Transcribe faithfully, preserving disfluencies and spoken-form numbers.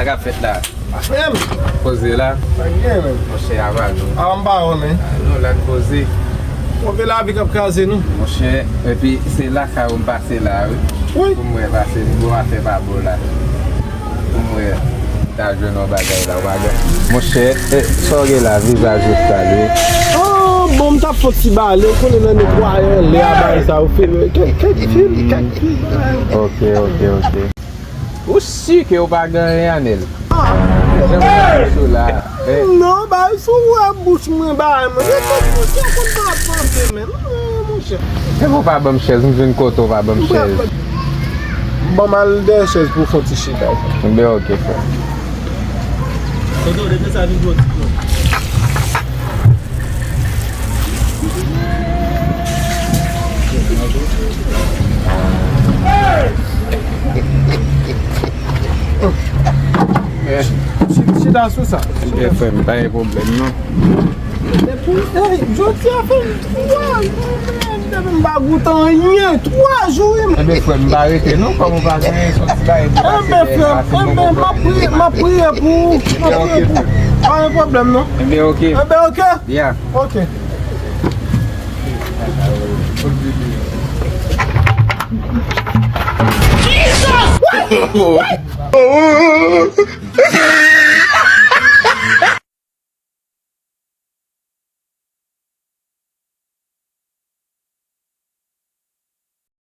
Sa k ap fèt la? Frè m! Poze la. Sa k gen, men? Monchè, ava nou. A, m pa wè, men. A, nou la n poze. Move lavi k ap kraze nou. Monchè, epi se lakay ou m pase la, wi. Wi. Pou m wè pase, bon afè pa bon la. Pou m wè, m ta jwenn yon bagay la, w pa gen. Monchè, e, sa w gen la, vizaj ou sal, wi. Oh, bon, m t ap fon ti bale, ou konnen nan netwaye anlè a, bagay sa, ou fè, kèk, kèk fil, kèk fil, bagay. Ok, ok, ok. Ou si ke w pa gen anyen, Anèl? Ah. Jan w ap sou la, eh. Non, bay sou wè bouch mwen, bay mwen. Rete bouch mwen, konn pa panse, men. Non, monchè. Epi w pa ban m chèz, m vin kote w pa ban m chèz. Ban m al dèyè chèz pou w fè yon ti chita. Enben, ok, frè. Tonton, depi sa vin pran ti pran. Chita sou sa. Ebyen, frè m, pa gen pwoblèm, non. Depi, hey, jodi a fè twa jou, depi m pa goute anyen, twa jou, wi. Ebyen, frè m, m pa rete, non, kòm ou pa gen, se yon ti bagay ki pase, ebyen, frè m, ebyen, m ap priye, m ap priye pou ou, m ap priye pou ou. Pa gen pwoblèm, non. Ebyen, ok. Ebyen, ok. Yeah. Ok. Jesus!